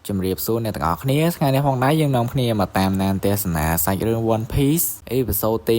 ជំរាបសួរអ្នកទាំងអស់គ្នាថ្ងៃនេះផងដែរយើងនាំគ្នាមកតាមដានទស្សនាសាច់រឿង One Piece episode ទី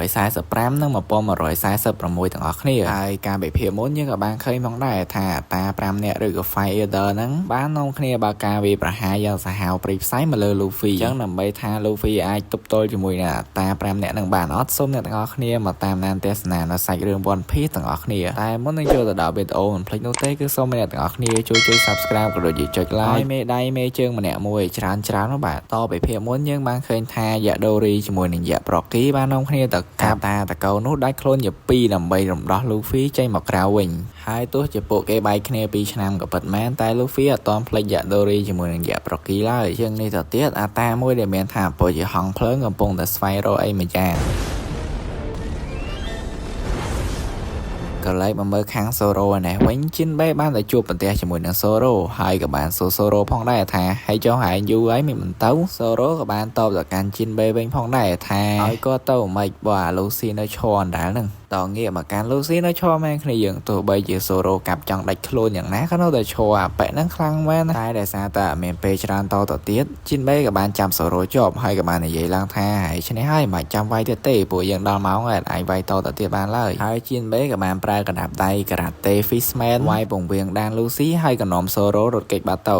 1145និង1146ទាំងអស់គ្នាហើយការវិភាគមុនយើងក៏បានឃើញផងដែរថាអាតា5នាក់ឬក៏ Five Elder ហ្នឹងបាននាំគ្នាបើកការវាយប្រហារយ៉ាងសាហាវព្រៃផ្សៃមកលើ Luffy អញ្ចឹងដើម្បីថា Luffy អាចទប់ទល់ជាមួយនឹងអាតា5នាក់ហ្នឹងបានអត់សូមអ្នកទាំងអស់គ្នាមកតាមដានទស្សនានៅសាច់រឿង One Piece ទាំងអស់គ្នាតែមុននឹងចូលទៅដល់វីដេអូមិនភ្លេចនោះទេគឺសូមអ្នកទាំងអស់គ្នាជួយជួយ Subscribe ក៏ដូចជាចុច Like ហើយមេដៃមេជើងម្នាក់មួយច្រើនច្រើននោះបាទតពីភាគមុនយើងបានឃើញថាយ៉ាដូរីជាមួយនឹងយ៉ាប្រូគីបាននាំគ្នាទៅកាប់តាតកោនោះដាច់ខ្លួនជាពីរដើម្បីរំដោះ Luffy ចេញមកក្រៅវិញហើយទោះជាពួកគេបែកគ្នា2ឆ្នាំក៏ពិតមែនតែ Luffy អត់ទាន់ភ្លេចយ៉ាដូរីជាមួយនឹងយ៉ាប្រូគីឡើយជាងនេះទៅទៀតអាតាមួយដែលមានថាពជាហងភ្លើងកំពុងតែស្វែងរកអីមួយយ៉ាងក៏ឡែកមកមើលខាងសូរ៉ូឯនេះវិញជីនបេបានតែជួបប្រទះជាមួយនឹងសូរ៉ូហើយក៏បានសួរសូរ៉ូផងដែរថាហើយចុះឯងយូរហើយមិនមិនទៅសូរ៉ូក៏បានតបទៅកាន់ជីនបេវិញផងដែរថាឲ្យគាត់ទៅមិនបើអាលូស៊ីនៅឈរអណ្ដាលហ្នឹងតងាកមកកាន់លូស៊ីនៅឈរមែនគ្នាយើងទោះបីជាសូរ៉ូកាប់ចង់ដាច់ខ្លួនយ៉ាងណាក៏នៅតែឈរអាប៉ែហ្នឹងខ្លាំងមែនតែដោយសារតែអត់មានពេលច្រើនតទៅទៀតជីនបេក៏បានចាំសូរ៉ូជាប់ហើយក៏បាននិយាយឡើងថាហើយឈ្នះហើយមិនចាំវាយទៀតទេពួកយើងដល់ម៉ោងហើយអាចវាយតទៅទៀតបានឡើយហើយជីនបេក៏បានប្រើកណ្ដាប់ដៃការ៉ាតេ Fishman វាយពងវៀងដានលូស៊ីហើយក៏នាំសូរ៉ូរត់គេចបាត់ទៅ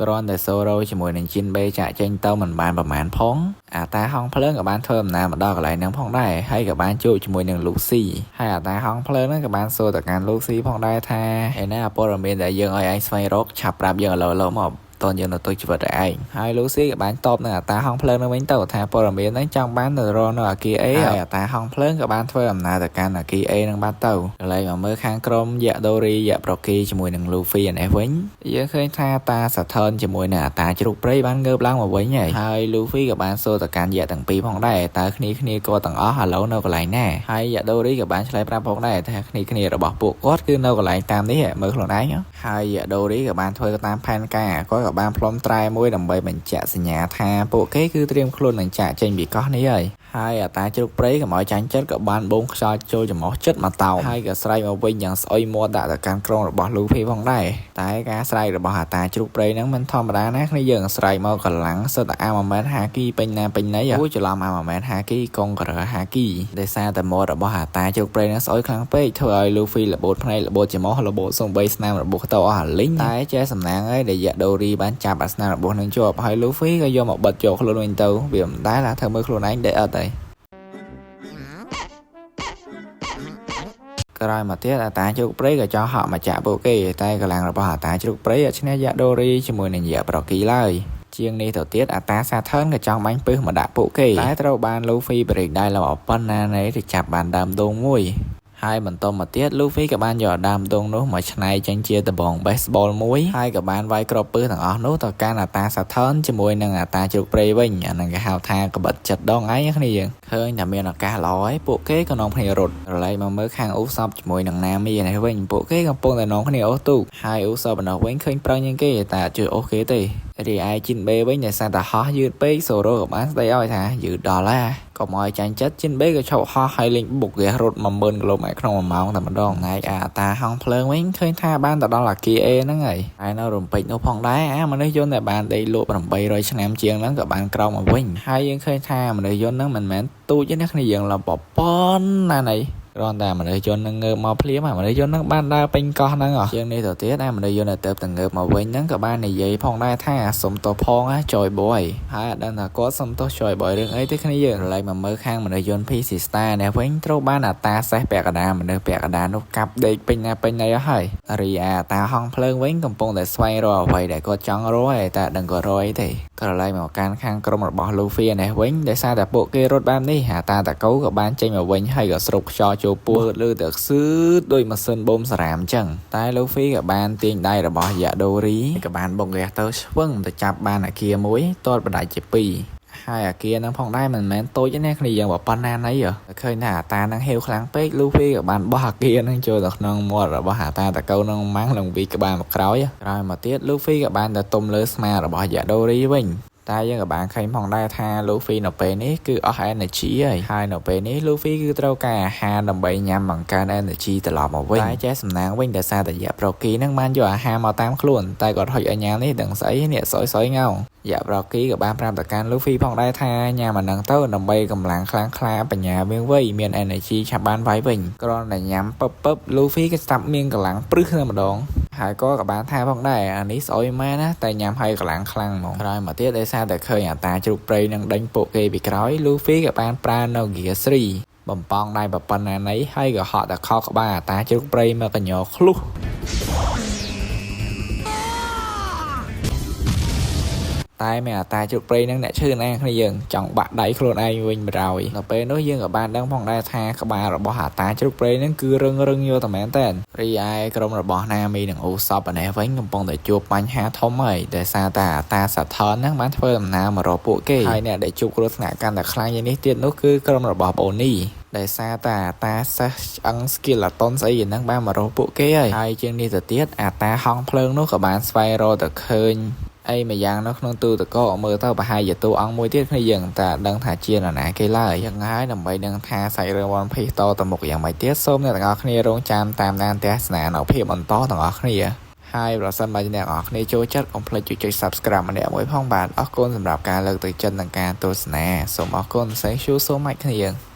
គ្រាន់តែសូរ៉ូជាមួយនឹងជីនបេចាក់ចេញទៅមិនបានប្រមាណផងអាតាហងភ្លើងក៏បានធ្វើដំណើរមកដល់កន្លែងហ្នឹងផងដែរហើយក៏បានជួបជាមួយនឹងលូស៊ីហើយអាតាហងភ្លើងហ្នឹងក៏បានសួរទៅកាន់លូស៊ីផងដែរថាឯណាព័ត៌មានដែលយើងឲ្យឯងស្វែងរកឆាប់ប្រាប់យើងឥឡូវៗមកតនយើងនៅទុកជីវិតឯងហើយលូស៊ីក៏បានតបនឹងអាតាហងភ្លើងនឹងវិញទៅថាព័ត៌មានហ្នឹងចង់បានទៅរកនៅអាគារ A ហើយអាតាហងភ្លើងក៏បានធ្វើដំណើរទៅកាន់អាគារ A នឹងបាត់ទៅកន្លែងមកមើលខាងក្រុមយ៉ាដូរីយ៉ាប្រូគីជាមួយនឹងលូហ្វីឯនេះវិញយើងឃើញថាតាសាធនជាមួយនឹងអាតាជ្រូកព្រៃបានងើបឡើងមកវិញហើយហើយលូហ្វីក៏បានសួរទៅកាន់យ៉ាទាំងពីរផងដែរតើគ្នាគ្នាគាត់ទាំងអស់ឥឡូវនៅកន្លែងណាហើយយ៉ាដូរីក៏បានឆ្លើយប្រាប់ផងដែរថាគ្នាគ្នារបស់ពួកគាត់គឺនៅកន្លែងតាមនេះមើលខ្លួនឯងហើយយ៉ាដូរីក៏បានធ្វើតាមផែនការគាត់ក៏បានផ្លុំត្រែមួយដើម្បីបញ្ជាក់សញ្ញាថាពួកគេគឺត្រៀមខ្លួននឹងចាក់ចេញពីកោះនេះហើយហើយអាតាជ្រូកព្រៃកុំឲ្យចាញ់ចិត្តក៏បានបូមខ្យល់ចូលច្រមុះចិត្តមកតោមហើយក៏ស្រែកមកវិញយ៉ាងស្អុយមាត់ដាក់ទៅកាន់ក្រុងរបស់លូភីផងដែរតែការស្រែករបស់អាតាជ្រូកព្រៃហ្នឹងមិនធម្មតាណាគ្នាយើងស្រែកមកកម្លាំងសិតតែអាម៉មែនហាគីពេញណាពេញណីអូច្រឡំអាម៉មែនហាគីកុងការ៉ាហាគីដោយសារតែមាត់របស់អាតាជ្រូកព្រៃហ្នឹងស្អុយខ្លាំងពេកធ្វើឲ្យលូហ្វីរបូតភ្នែករបូតច្រមុះរបូតសំបីស្នាមរបួសទៅអស់អាលីងតែចេះសំណាងហើយដែលយ៉ាដូរីបានចាប់អាស្នាមរបួសនឹងជាប់ហើយលូហ្វីក៏យកមកបិទចូលខ្លួនវិញទៅវាមិនដែលថាធ្វើមើលខ្លួនឯងដែរអត់ទេក្រោយមកទៀតអាតាជ្រូកព្រៃក៏ចង់ហក់មកចាក់ពួកគេតែកម្លាំងរបស់អាតាជ្រូកព្រៃអត់ឈ្នះយ៉ាដូរីជាមួយនឹងយ៉ាប្រូគីឡើយជាងនេះទៅទៀតអាតាសាធនក៏ចង់បាញ់ពឹសមកដាក់ពួកគេតែត្រូវបានលូហ្វីបរិចដៃល្អប៉ុណ្ណានៃទៅចាប់បានដើមដូងមួយហើយបន្តមកទៀតលូហ្វីក៏បានយកដើមដូងនោះមកច្នៃចេញជាដំបង baseball មួយហើយក៏បានវាយគ្រាប់ពឹសទាំងអស់នោះទៅកាន់អាតាសាធនជាមួយនឹងអាតាជ្រូកព្រៃវិញអានឹងគេហៅថាក្បិតចិត្តដងឯងគ្នាយើងឃើញតែមានឱកាសល្អហើយពួកគេក៏នាំគ្នារត់រលែកមកមើលខាងអ៊ូសបជាមួយនឹងណាមីនេះវិញពួកគេកំពុងតែនាំគ្នាអូសទូកហើយអ៊ូសបនោះវិញឃើញប្រឹងជាងគេតែអត់ជួយអូសគេទេរីឯជីនបេវិញដោយសារតែហោះយឺតពេកសូរ៉ូក៏បានស្ដីឲ្យថាយឺតដល់ហើយកុំឲ្យចាញ់ចិត្តជីនបេក៏ឈប់ហោះហើយលេងបុកហ្គេសរត់10000គីឡូម៉ែត្រក្នុង1ម៉ោងតែម្ដងឯអាតាហងភ្លើងវិញឃើញថាបានទៅដល់អាគារ A ហ្នឹងហើយហើយនៅរំពេចនោះផងដែរអាមនុស្សយន្តដែលបានដេកលក់800ឆ្នាំជាងហ្នឹងក៏បានក្រោកមកវិញហើយយើងឃើញថាមនុស្សយន្តហ្នឹងមិនមែនទូចទេណាគ្នាយើងឡំប៉ុណ្ណាណីគ្រាន់តែមនុស្សយន្តនឹងងើបមកភ្លាមអាមនុស្សយន្តនឹងបានដើរពេញកោះហ្នឹងជាងនេះទៅទៀតអាមនុស្សយន្តដែលទៅតែងើបមកវិញហ្នឹងក៏បាននិយាយផងដែរថាសុំទោសផងណា Joy Boy ហើយអត់ដឹងថាគាត់សុំទោស Joy Boy រឿងអីទេគ្នាយើងរលែកមកមើលខាងមនុស្សយន្ត PC Star នេះវិញត្រូវបានអាតាសេះពាក់កណ្ដាលមនុស្សពាក់កណ្ដាលនោះកាប់ដេកពេញណាពេញណីអស់ហើយរីឯអាតាហងភ្លើងវិញកំពុងតែស្វែងរកអ្វីដែលគាត់ចង់រកហើយតែដឹងគាត់រកអីទេក៏រលែកមកកាន់ខាងក្រុមរបស់ Luffy នេះវិញដោយសារតែពួកគេរត់បែបនេះអាតាតាកូក៏បានចេញមកវិញហើយក៏ស្រូបខ្យល់ចូលពោះលើទៅខ្សឺដោយម៉ាស៊ីនបូមសារ៉ាមអញ្ចឹងតែ Luffy ក៏បានទាញដៃរបស់យ៉ាដូរីក៏បានបុកហ្គេសទៅឆ្វឹងទៅចាប់បានអាគារមួយទាត់បដាច់ជាពីរហើយអាគារហ្នឹងផងដែរមិនមែនតូចទេណាគ្នាយើងបើប៉ុណ្ណាណីឃើញថាអាតាហ្នឹងហេវខ្លាំងពេក Luffy ក៏បានបោះអាគារហ្នឹងចូលទៅក្នុងមាត់របស់អាតាតាកូហ្នឹងម៉ាំងឡើងវីក្បាលមកក្រោយក្រោយមកទៀត Luffy ក៏បានទៅទុំលើស្មារបស់យ៉ាដូរីវិញតែ តែយើងក៏បានឃើញផងដែរថា Luffy នៅពេលនេះគឺអស់ energy ហើយហើយនៅពេលនេះ Luffy គឺត្រូវការអាហារដើម្បីញ៉ាំបង្កើន energy ត្រឡប់មកវិញតែចេះសំណាងវិញដោយសារតែយក្សប្រូគីហ្នឹងបានយកអាហារមកតាមខ្លួនតែគាត់ហុចឲ្យញ៉ាំនេះដឹងស្អីនេះស្អុយស្អុយងោយក្សប្រូគីក៏បានប្រាប់ទៅកាន់ Luffy ផងដែរថាញ៉ាំអាហ្នឹងទៅដើម្បីកម្លាំងខ្លាំងក្លាបញ្ញាវៀងវៃមាន energy ឆាប់បានវាយវិញគ្រាន់តែញ៉ាំពឹបពឹប Luffy ក៏ស្ដាប់មានកម្លាំងព្រឹសតែម្ដងហើយក៏ក៏បានថាផងដែរអានេះស្អុយម៉ែណាតែញ៉ាំហើយកម្លាំងខ្លាំងហ្មងក្រោយមកទៀតដោយសារតែឃើញអាតាជ្រូកព្រៃនឹងដេញពួកគេពីក្រោយ Luffy ក៏បានប្រើនៅ Gear 3បំប៉ោងដៃប្រប៉ុណ្ណាណីហើយក៏ហក់តែខោក្បាលអាតាជ្រូកព្រៃមកកញ្ញឃ្លុះ តែមានអាតាជ្រូកព្រៃនឹងអ្នកឈឺណាគ្នាយើងចង់បាក់ដៃខ្លួនឯងវិញបណ្ដោយដល់ពេលនោះយើងក៏បានដឹងផងដែរថាក្បាលរបស់អាតាជ្រូកព្រៃនឹងគឺរឹងរឹងយកតែមែនតើរីឯក្រុមរបស់ណាមីនិងអូសពឯនេះវិញកំពុងតែជួបបញ្ហាធំហើយដោយសារតែអាតាសាថនហ្នឹងបានធ្វើដំណើរមករកពួកគេហើយអ្នកដែលជួបគ្រោះថ្នាក់កាន់តែខ្លាំងជាងនេះទៀតនោះគឺក្រុមរបស់បូនីដោយសារតែអាតាសេះឆ្អឹង skeleton ស្អីយ៉ាងហ្នឹងបានមករកពួកគេហើយហើយជាងនេះទៅទៀតអាតាហងភ្លើងនោះក៏បានស្វែងរកទៅឃើញអីមួយយ៉ាងនៅក្នុងទូតកកមើលទៅប្រហែលជាតួអង្គមួយទៀតគ្នាយើងតែដឹងថាជានរណាគេឡើយយ៉ាងហើយដើម្បីដឹងថាសាច់រឿង One Piece តទៅមុខយ៉ាងម៉េចទៀតសូមអ្នកទាំងអស់គ្នារងចាំតាមដានទស្សនានៅភាពបន្តទាំងអស់គ្នាហើយប្រសិនបើអ្នកទាំងអស់គ្នាចូលចិត្តកុំភ្លេចចុច Subscribe ម្នាក់មួយផងបាទអរគុណសម្រាប់ការលើកទឹកចិត្តនិងការទស្សនាសូមអរគុណ។ Thank you so much គ្នាយើង។